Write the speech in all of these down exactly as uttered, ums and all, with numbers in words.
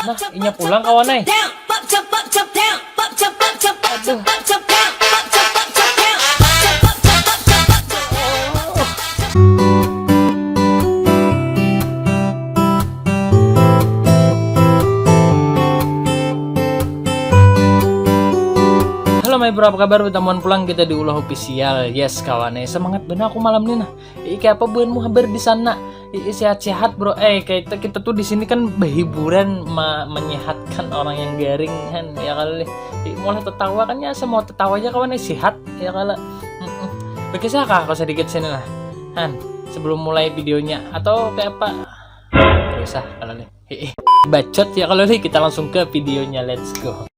Nah, inya pulang kawan ai. Aduh. Halo my bro, apa kabar? Betamuan pulang kita di Ulah Official. Yes kawan, eh, semangat benar aku malam ini nah. Iki apa buhanmu habar di sana? Ii, sehat-sehat bro. Eh, kita kita tuh di sini kan berhiburan, ma- menyehatkan orang yang garing kan, ya kali. Ih, malah tertawa kan ya, semua tertawa aja kawan, eh, sehat ya kali. Mm-mm. Oke, saya kah sedikit sini lah. Han, sebelum mulai videonya atau kayak apa? Gak usah kalau nih. Ih, bacot ya kalau nih, kita langsung ke videonya. Let's go.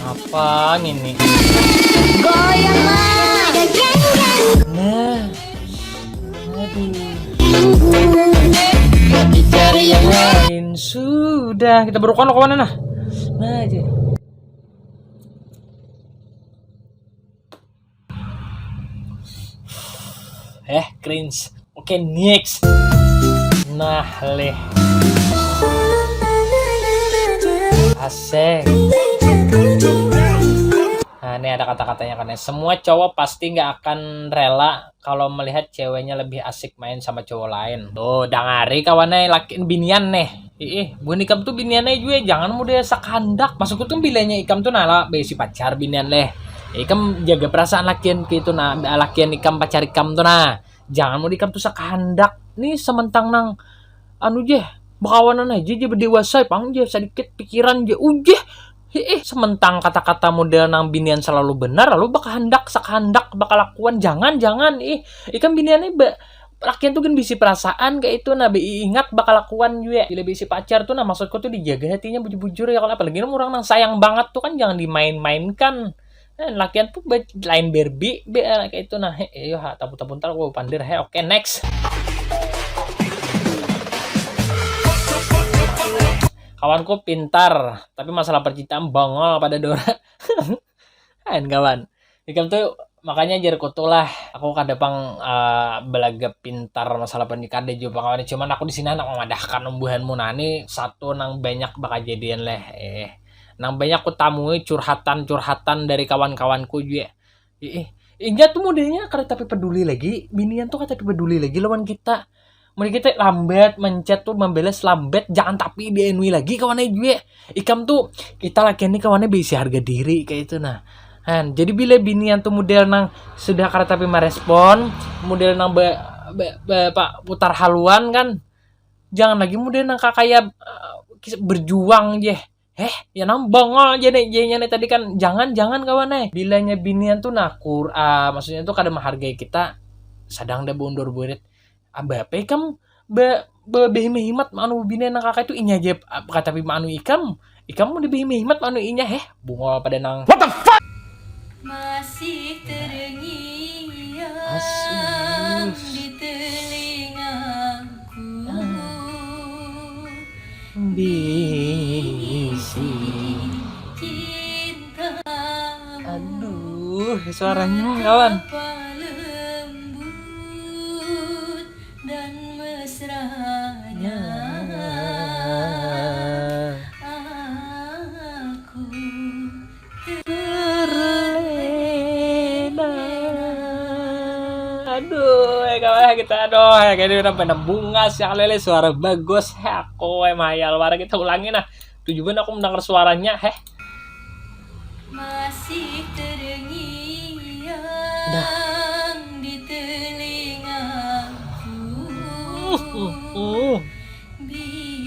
Apa ini? Goyang lah. Nah. Aduh. Cari yang lain sudah. Kita berukan lo kemana nah? Nah aja. Eh, cringe. Oke, next. Nah, leh. Asik. Nah, ini ada kata-katanya kan ya. Semua cowok pasti nggak akan rela kalau melihat ceweknya lebih asik main sama cowok lain. Tuh, dangari kawan ai, laki binian nih. Ih, buhan ikam tuh binian ai jua, jangan mudah sakandak. Maksudku tuh bilanya ikam tuh nala besi pacar binian leh. Ikam jaga perasaan lakian gitu nah, lakian ikam pacar ikam tuh nah. Jangan mudah ikam tuh sakandak. Nih sementang nang anu jeh, bakawanan aja jeh, berdewasa pang jeh, sedikit pikiran jeh. Ujeh. Heeh, sementang kata-kata model nang binian selalu benar, lalu bakahandak, sakahandak, bakalakuan, jangan, jangan, ih, ikam binian nih ba, lakian tuh kan bisi perasaan kayak itu, nah, be, ingat bakalakuan juga, bila bisi pacar tuh, nah, maksudku tuh dijaga hatinya bujur-bujur ya, kalau apalagi orang nang sayang banget tuh kan jangan dimain-mainkan, nah, lakian tuh ba, lain Barbie, be, kayak itu, nah, he, ayo, ha, tapu-tapu ntar aku pandir, he, oke, next. Kawanku pintar, tapi masalah percintaan bongol pada Dora. Lain kawan. Ikam tuh makanya jar kutu lah. Aku kada pang uh, belaga pintar masalah pernikahan deh juga kawan. Cuman aku di sini anak memadahkan umbuhanmu nah ini satu nang banyak bakajadian leh. Eh, nang banyak kutamui curhatan-curhatan dari kawan-kawanku juga. Ih, inya tuh modelnya kada tapi peduli lagi. Binian tuh kada tapi peduli lagi lawan kita. Mereka kita lambat mencet tuh membalas lambat, jangan tapi dienui lagi kawannya juga. Ikam tuh kita lakian ini kawannya bisi harga diri kayak itu nah. Han, jadi bila binian tuh model nang sudah kada tapi merespon, model nang be, be, be, apa, putar haluan kan, jangan lagi model nang kakaya uh, berjuang je. Heh, ya nang bongol aja nih jenya nih tadi kan, jangan jangan kawan eh bilanya binian tuh nakur ah, maksudnya tuh kada menghargai kita, sadang dah bundur burit. Abah apa ikam be, be, behimat manu bini nang kakak itu inya aja kata pi manu ikam, ikam udah behimat manu inya heh, bungol pada nang. What the fuck? Masih terngiang di telingaku. Bisi cinta. Aduh, suaranya kawan. Dan mesranya aku terlena. Aduh, ya kawan kita aduh ya kayak udah pada bungas ya lele suara bagus ya aku eh mayal warna kita ulangi nah tujuan aku mendengar suaranya heh. Masih terngiang di telingaku. Bisi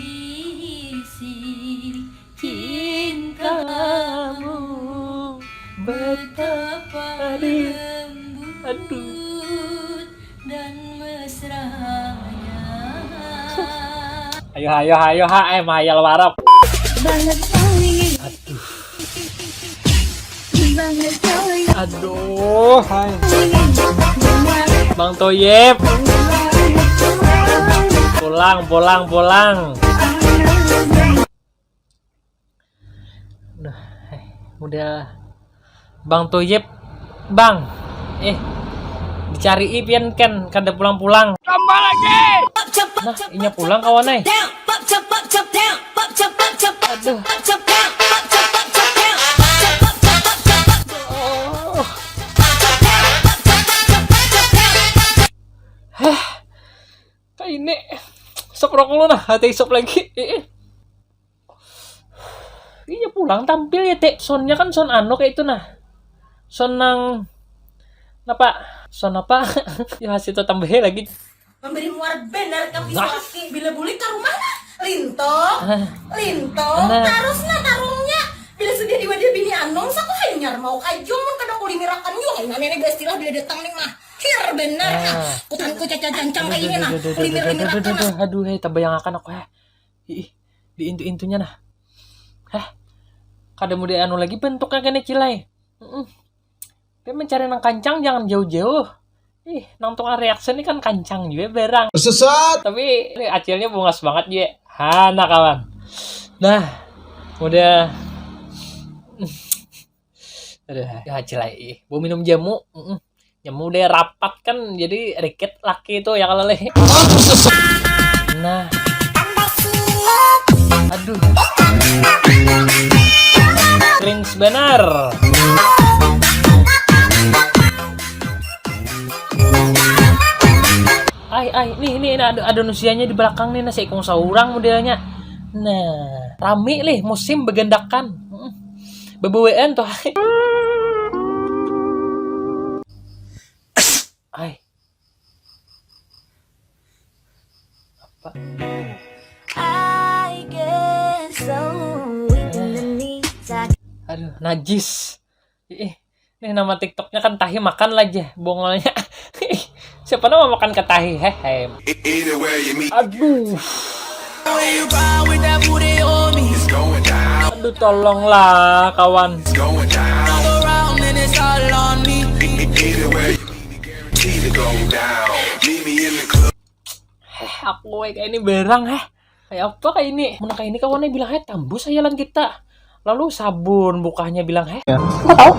cintamu betapa lembut dan mesranya. Ayo ayo ayo ha eh mayal warap. Aduh. Aduh, hai. Bang Toyib. Pulang, pulang, pulang. Duh, hai. Udah. Bang Toyib, Bang. Eh. Dicarii pian kan, kada pulang-pulang. Tambah lagi. Nah, inya pulang kawan ai. Aduh. Heh. Kaini. Isap rokok lu nah, hati isap lagi. Iya pulang tampil ya, Tek. Soundnya kan sound anu kayak itu nah. Sound nang napa? Sound apa? Ya, situ tambahnya lagi. Memberi muar benar ke Biswati. Bila bulik ke rumah nah, lintong, lintong, nah. Tarus nah tarungnya. Bila sudah di wadah bini anum, saku hanyar mau kajung, mun kada kulimirakan jua. Ini ada istilah bila datang nih mah. Hir benar nah. Kutanku caca cancang kayak ini nah. Kulimir-limirakan nah. Aduh, hei, tabayang akan aku, heh. Ih, di intu-intunya nah. Heh. Kada mudah anu lagi bentuknya kena cilai. Heeh. Dia mencari nang kancang jangan jauh-jauh. Ih, nang tukang reaction ini kan kancang juga barang. Sesat. Tapi ini acilnya bungas banget juga. Hana kawan. Nah, udah. Aduh, ya cilai. Ih, mau minum jamu. Mm-mm. Jamu deh rapat kan jadi rikit laki itu ya kalau leh. Nah. Aduh. Cringe benar. Ai, ai, nih, nih, nih, ada, ada nusianya di belakang nih, nasi ikung saurang modelnya. Nah, rami lih, musim begendakan. Mm. Bebawaan tuh, ai. Ai. Apa? I get so weak in the knees. I Aduh, najis. Ih, nih nama TikToknya kan tahi makan lah, jeh, bongolnya. Ih, siapa nama makan ke tahi, hehe. Either way you meet, Aduh. When you ride with that booty on me, it's going down. Aduh, tolonglah, kawan. It's going down. Another round and it's all on me. Either way you meet me, guaranteed to go down. Meet me in the club. Heh, aku kayak ini barang, heh. Kayak apa kayak ini? Mun kayak ini kawannya bilang, heh, tambus aja lan kita. Lalu sabun bukanya bilang, heh. Nggak tahu.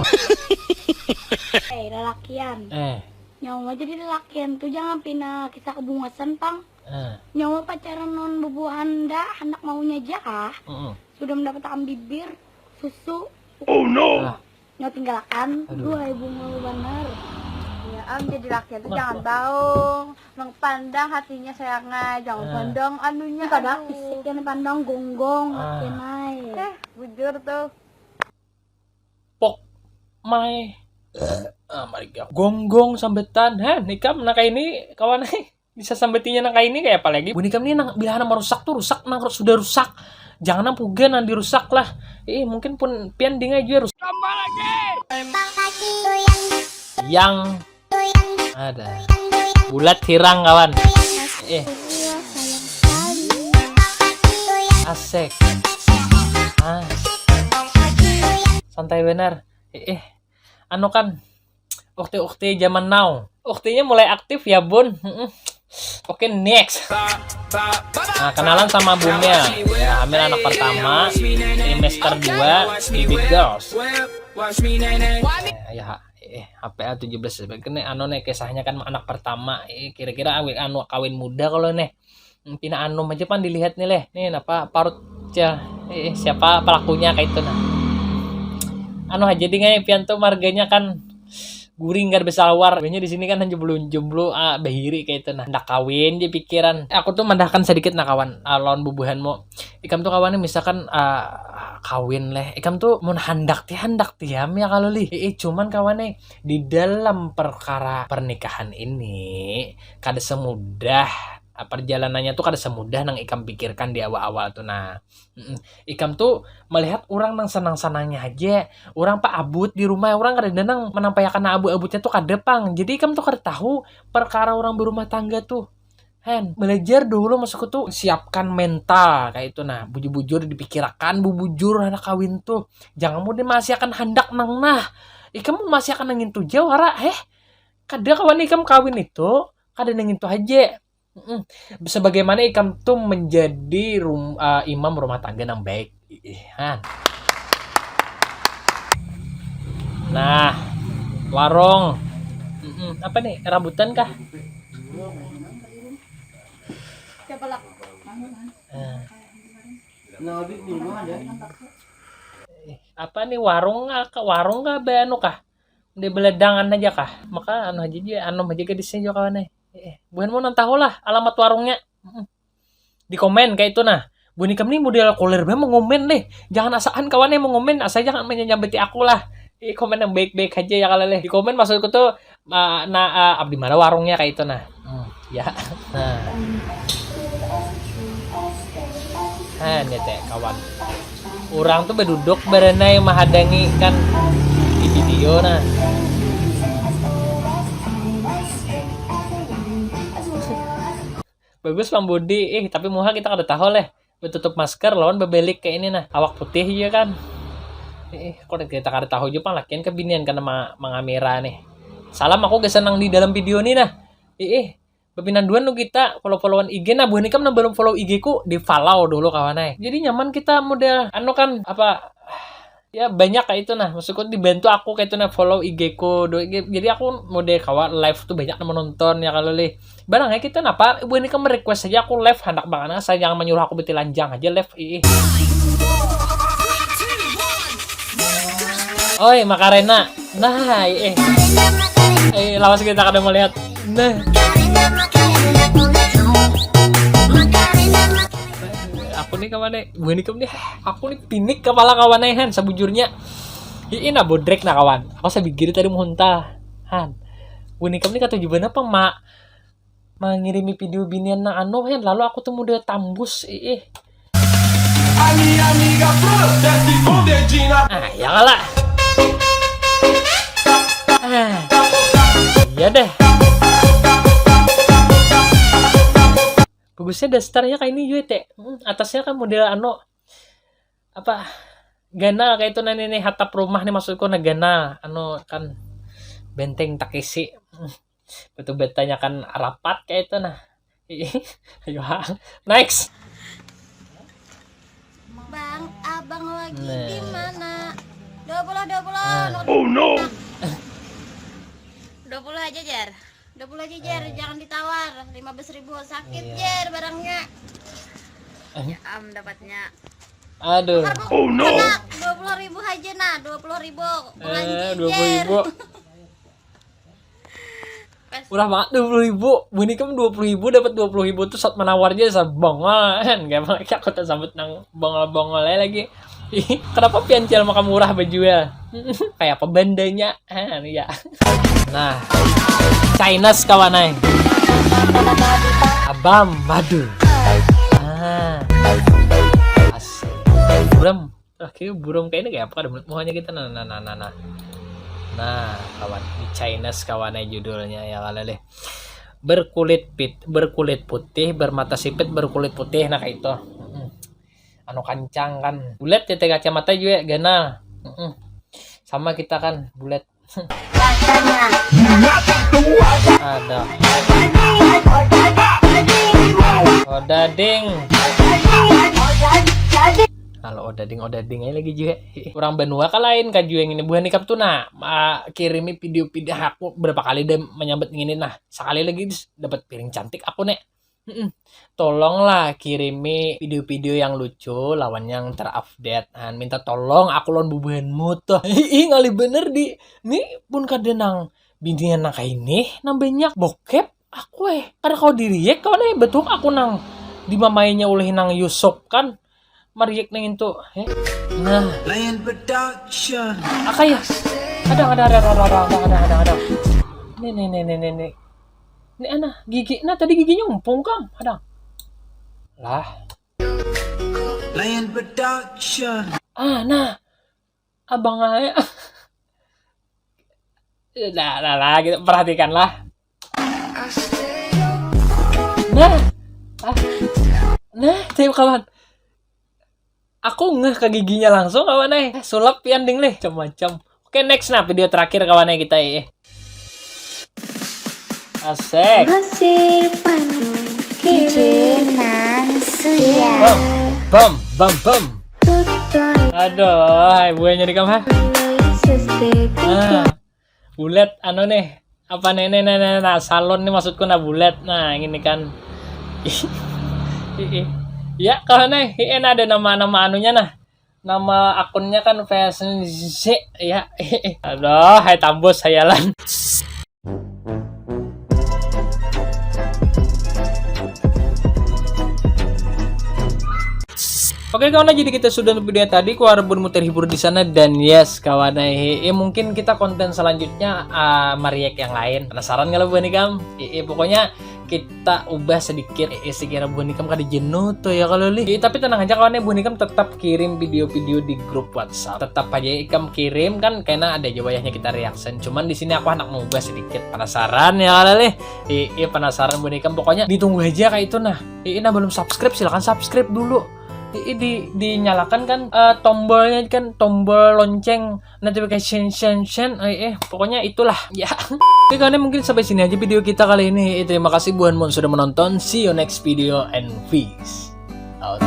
Eh, lalakian. Eh. Nyawa jadi lalakian tuh jangan pina kisah kebungasan, pang. Eh. Nyawa pacaran non bubuhan dah, anak maunya aja ah. Mm-mm. Sudah mendapatkan bibir, susu. Oh no. Nah. Nyawa tinggalakan. Aduh. Duhai bunga banar. Ya am, jadi laki itu jangan baung. Nang pandang hatinya sayangnya, jangan pandang anunya. Kada aduh. Fisik yang pandang gonggong, ah. Hati mai. Eh, bujur tuh. Pok mai. Ah, mari gak. Gonggong sambetan. Heh, nikam nak ini kawan ai. Disasambatinya nang kaini kaya apa lagi? Buhan ikam ni nang bila handak marusak tu rusak nang sudah rusak, jangan nang puga nang dirusak lah. Iih, mungkin pun pian dingai jua rusak. Tambah lagi. Yang ada bulat hirang kawan. Eh, asik. Ah, santai benar. Eh, eh. Anu kan, ukti-ukti zaman now. Uktinya mulai aktif ya bun. Mm-mm. Oke, next. Nah, kenalan sama Bumil. Ya, Amel anak pertama, ini Master dua, Baby Girls. Eh, ya, eh, H P A tujuh belas. Ini anu nih kisahnya kan anak pertama. Eh, kira-kira awi anu kawin muda kalau nih. Hmm, pina anum aja pan dilihat nih leh. Nih napa parut cel. Eh, siapa pelakunya kayak itu nah. Anu aja ding ai pian tuh marganya kan guring kada besalawar. Biasanya di sini kan hanya belum jomblo ah, bahiri kayak itu nah. Hendak kawin di pikiran. Aku tuh mandahkan sedikit nah kawan ah, lawan bubuhanmu. Ikam tuh kawannya misalkan ah, kawin leh. Ikam tuh mun handak ti handak tiam ya kalau lih. Eh, cuman kawan nih di dalam perkara pernikahan ini kada semudah ah, perjalanannya tuh kada semudah nang ikam pikirkan di awal-awal tuh nah. Mm-mm. Ikam tuh melihat orang nang senang-senangnya aja, orang pak abut di rumah orang kada ada nang menampaikan abut-abutnya tuh kada pang, jadi ikam tuh kada tahu perkara orang berumah tangga tuh. Hen, belajar dulu masuk tuh siapkan mental kayak itu nah, bujur-bujur dipikirakan bubujur anak kawin tuh, jangan mau dimaksiakan handak nang nah, ikam mau maksiakan nang itu jawara heh, kada kawan ikam kawin itu kada nang itu aja. Mm-mm. Sebagaimana ikam tuh menjadi rum, uh, imam rumah tangga yang baik. Ih, han. Nah, warung. Mm. Hmm, apa nih? Rambutan kah? Nah. Eh, apa nih, warung kah? Warung kah, be anu kah? Di beledangan aja kah? Maka anu aja, anu aja gadisnya juga kawan eh. Eh, buhan mau nang tahu lah alamat warungnya. Di komen kayak itu nah. Buhan ikam nih model koler banget mengomen deh. Jangan asaan kawan yang mengomen, asal jangan menyambati aku lah. Eh, komen yang baik-baik aja ya kalau leh. Di komen maksudku tuh uh, nah uh, abdi mana warungnya kayak itu nah. Hmm, ya. Nah. Nah, ini teh kawan. Orang tuh beduduk berenai menghadangi kan di video nah. Bagus Bang Budi, eh tapi muha kita kada tahu leh. Betutup masker lawan bebelik kayak ini nah. Awak putih juga kan. Eh, kok kita kada tahu juga pang lakian kebinian karena ma- mengamera nih. Salam aku gak senang di dalam video nih nah. Eh, eh. Bepinanduan nu kita follow-followan I G nah buhan ikam nang belum follow I G ku di follow dulu kawan eh. Jadi nyaman kita model anu kan apa ya banyak kayak itu nah maksudku dibantu aku kayak itu nah follow I G ku do- I G. Jadi aku model kawan live tuh banyak nang menonton ya kalau lih barang ya kita napa buhan ikam request aja aku live handak banget nah saya jangan menyuruh aku betilanjang aja live ih. Oi Makarena. Nah, eh. Eh, lawas kita kada melihat. Nah. Aku nih kawan nih, gue nih kawan nih. Aku nih pinik kepala kawan nih Han sebujurnya. Ini nah bodrek nah kawan. Aku sabigir tadi muhunta. Han. Gue nih kawan nih kata jubana apa mak mengirimi video binian nang anu Han. Lalu aku tuh mudah tambus. Ih. Ah, ya kalah. Ah, iya deh. Bagusnya dasternya kayak ini juga teh. Hmm, atasnya kan model anu apa ganal kayak itu nah ini hatap rumah nih maksudku nah ganal anu kan benteng takisi. Hmm, betul bertanyakan rapat kayak itu nah. Ayo hang. Next. Bang, abang lagi nah. Di mana? Dua puluh, dua puluh. Nah. Oh no. Dua puluh aja jar. Dua puluh aja jar, eh. Jangan ditawar. Lima belas ribu sakit iya. Jar barangnya. Eh. Ya am dapatnya. Aduh. Oh no. Dua puluh ribu aja nah, dua puluh ribu. Eh, dua puluh ribu. Murah banget dua puluh ribu. Bunyi kamu dua puluh ribu dapat dua puluh ribu tuh saat menawar aja saya bongol kan. Gak pakai aku tak sambut nang bongol-bongol lagi. Kenapa pian cel makan murah bejual? Kayak apa bandanya? Ah, ya. Nah, Chinese kawanai. Abam madu. Ah. Asik. Buram. Oke, burung kayak ini kayak apa kada muhanya kita nah nah nah nah nah nah kawan di China sekawannya judulnya ya kalau deh berkulit pit berkulit putih bermata sipit berkulit putih nah kayak itu mm anu kancang kan bulat ya kacamata juga ganal mm sama kita kan bulat ada odading kalau odading odading aja lagi juga kurang benua ka lain ka juga ini buhan ikam tuh nah kirimi video-video aku berapa kali deh menyambut ini nah sekali lagi dapat piring cantik aku nek tolonglah kirimi video-video yang lucu lawan yang terupdate nah, minta tolong aku lawan bubuhanmu tuh ih ngalih bener di ini pun kada nang binian nang kaini nang banyak bokep aku eh kada kau diriek kau nih betul aku nang dimamainya oleh nang Yusuf kan mariek nang itu eh nah lain production akaya ada ada ada ada ada ada ada ada ada ini nih nih nih nih nih ini ana gigi nah tadi giginya umpung kam ada lah lain production ah nah abang aja nah lah lah gitu perhatikanlah nah ah. Nah cewek kawan aku ngeh ke giginya langsung kawan eh sulap pian ding leh macam-macam oke next nah video terakhir kawan eh kita eh asik hasil panen kiriman suya bam bam bam bam aduh hai buahnya di kamar ah bulat anu nih Apa nih, nih, nih, nih, nah, salon nih maksudku, nah, bulat. Nah, ini kan. Ih, ih. Ya, kalau nih, ini ada nama-nama anunya, nah. Nama akunnya kan Fashion Z, ya. Aduh, hai tambus, hayalan. Oke kawan, jadi kita sudah untuk video tadi, ku harap buhanmu terhibur di sana, dan yes kawan, eh, eh, mungkin kita konten selanjutnya, ah, mereact yang lain. Penasaran kalau buhan ikam? Eh, eh, pokoknya kita ubah sedikit, eh, eh, sekira buhan ikam kada jenuh tuh ya kalau lih. Eh, tapi tenang aja kawan, eh, buhan ikam tetap kirim video-video di grup WhatsApp. Tetap aja ikam kirim kan, karena ada aja wayahnya kita reaction. Cuman di sini aku anak mengubah sedikit. Penasaran ya kalau lih? Eh, eh, penasaran buhan ikam. Pokoknya ditunggu aja kayak itu nah. Eh, eh, nah belum subscribe, silakan subscribe dulu. Ii di dinyalakan kan, eh, tombolnya kan, tombol lonceng notification shen shen, eh, eh, pokoknya itulah ya. Oke kawan, mungkin sampai sini aja video kita kali ini. Eh, terima kasih buhan mun sudah menonton. See you next video and peace out.